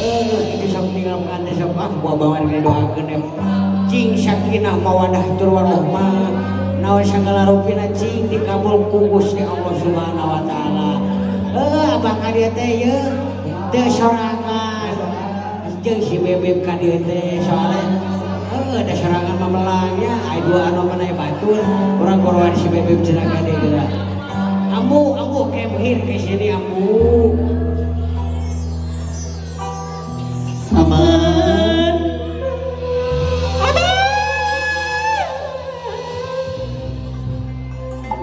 Itu sok tinggal teh sok ah gua bawa doakeun cing sakinah mawadah tur warahmah. Naon sagala rupina cing dikabul ku Gusti Allah Subhanahu wa taala. Abah ka dieu teh ye teu sorangan. Jeung si Bebeb ka dieu teh soalnya da sorangan mah melang nya aya dua anu mah batur urang koroan si Bebeb cenah ka dieu geura. Ambu, ambu kemhir ke sini ambu. Saman.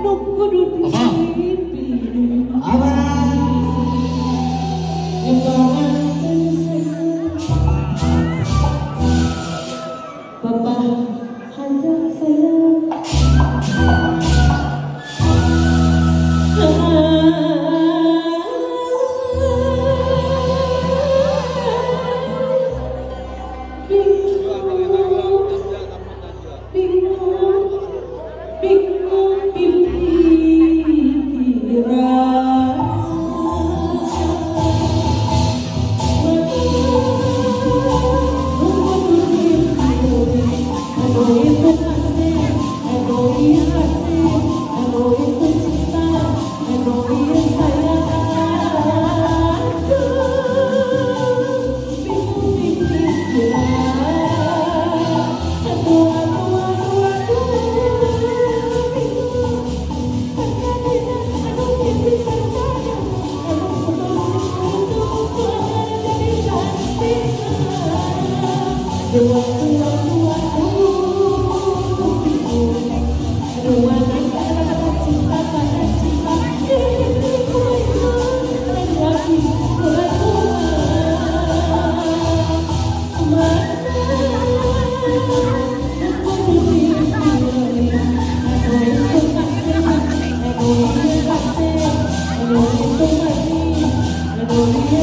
Nu kudu dipilih. Abah. Bapak hajat sayang. Bingung pikiran. Aduh itu kasih, aduh iya kasih, aduh itu cinta, aduh iya sayang. Aduh, bingung pikiran. Aduh, aduh, aduh, aduh, bingung. Aduh, mimpi percaya, aduh putus untuk jadi ganti. Aduh, aduh, aduh, aduh, bingung. Aduh, anak cinta pada cinta, ini ku dan lagi Aduh, aduh, aduh, aduh, bingung. Aduh, aduh,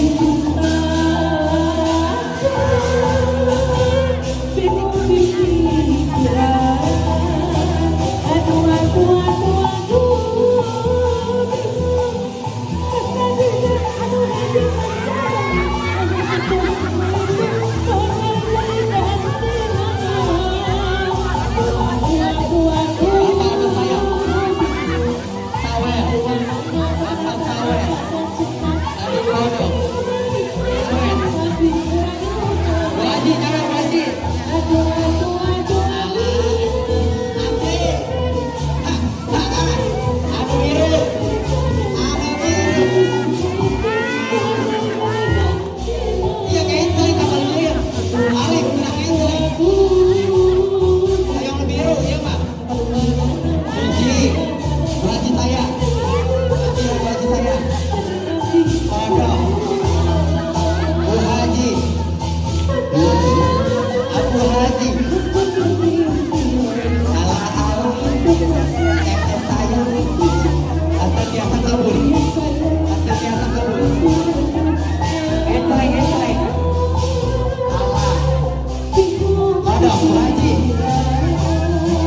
Sawer. Apa sawer? Aduh kodok. Sawer. Bu Haji, jangan Bu Haji. Alah. Asik. Ha, ha, ha. Aduh biru. Aduh biru. Iya cancel kapal biru. Alif kena cancel. Yang biru, iya Pak. Haji, Bu Haji saya. Haji, Bu Haji saya. Kodok. Bu Haji. Abu Haji. Alah alah. MS saya. Asal biasa kabur. Asal biasa kabur. Eceleng eceleng. Alah. Kodok Bu Haji.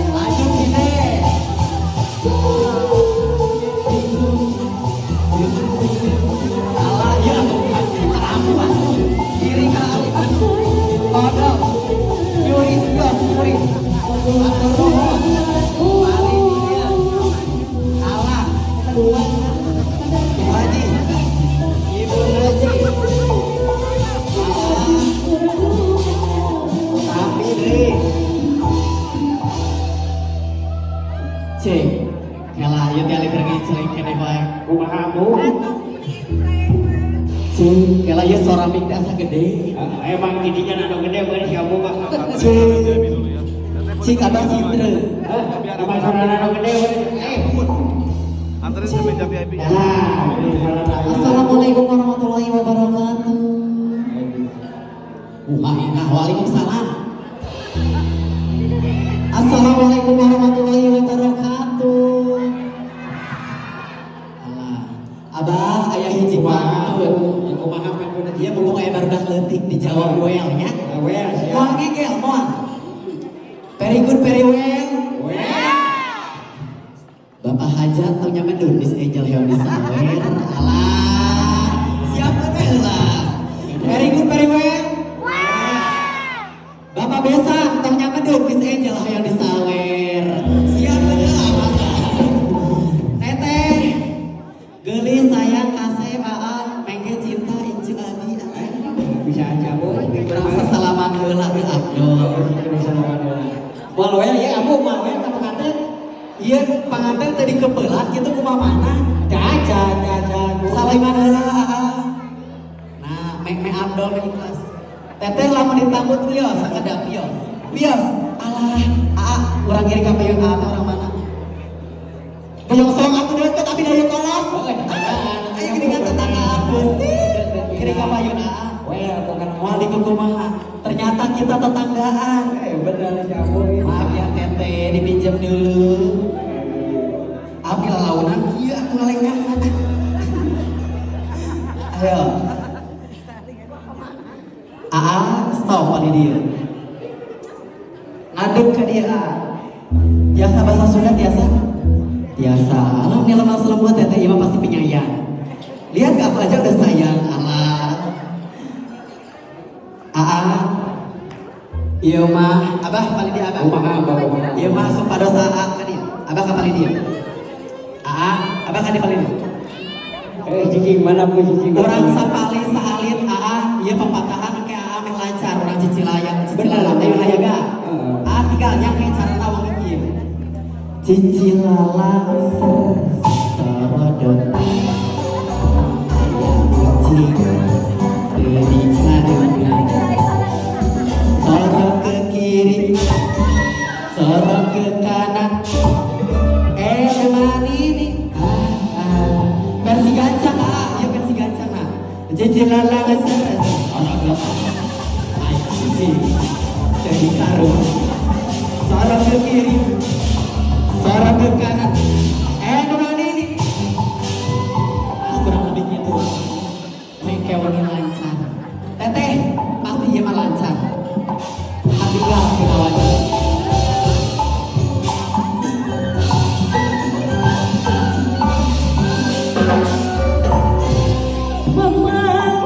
Lanjut kita. Alah ya aku. Kiri kali. Kodok. Yuris yos yuris. Atur nuhun. Paling dia. Alah. Bu Haji. Ibu Haji. Alah. Tapi Dri. Cek, kela ieu teh alih ngeceleng keneh wae. Kumaha ambu? Cek, kela ieu suara mic teh asa gede. Emang tidinya anu gede beun si ambu mah. Cek, cik abah sintre. Emang suara anu gede beun. Anterin ke meja VIP ya. Nah, ini suara anu. Assalamualaikum warahmatullahi wabarakatuh. Wah, indah. Waalaikumsalam. Assalamualaikum warahmatullahi wabarakatuh. Alah, Abah ayah hiji pantun. Kumaha pantun? Iya, mumpung aya barudak leutik dijawab well nya. Well, siap. Moal ngegel, moal. Very good, very well. Well. Bapak hajat tong nyamedun di Angel yang di sawer. Alah, siap teh lah. Very good, very well. Caca boy. Urang sasalaman heula teu Abdul. Moal we ya abu moal we ka pengantin. Iya, panganten tadi kepelat gitu kumaha? Caca caca. Salaiman heula aa. Nah, me me Abdul me ikhlas. Teteh lamun ditambut wios sakedap wios. Wios, alah, aa urang kiri ka payun aa teh orang mana? Payung song atuh deukeut abi da ieu kolot. Oh, tetanggaan. Ayo geuningan tetanggaan Gusti. Kiri ka payun aa. Well, bukan Moal dikukumaha. Ternyata kita tetanggaan. Eh, bener si Abu. Maaf ya teteh, dipinjam dulu. Abi lalaunan kieu aku ngalengahan. Ayo. Aa, stop di dia. Ngadep ke dia. Aa. Biasa bahasa Sunda biasa? Biasa. Alam nih lemah lembut teteh ieu mah pasti penyayang. Lihat ke aku aja udah sayang. Alah. Aa. Ieu mah abah paling dia abah. Kumaha abah kumaha. Ieu mah supados aa ka dia. Abah ka paling dia. Aa, abah ka dia paling dia. Eh, cicing mana bu cicing? Urang sapali saalit aa, ieu papatahan ke aa meh lancar urang cicilayang cicilalang ayo hayaga. Heeh. Aa tinggal nyangke carana wangi kieu. Cicilalang ser torodot. Aya ucing teu dikareungan. Sorong ke kiri, sorong ke kanan. Eh, memang ini. Ah, ah. Versi gancang, ah. Iya versi gancang, nah. Cicilalang ser torodot. Aya ucing teu dikarung. Sorong ke kiri, sorong ke kanan. Eh, memang ini. Ah, kurang lebih gitu. Mengkewangi lancar. Teteh, pasti ieu mah lancar. Tinggal kita wajah. Pemain.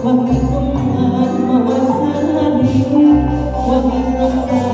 Wangi kumat mawa sadi. Wangi.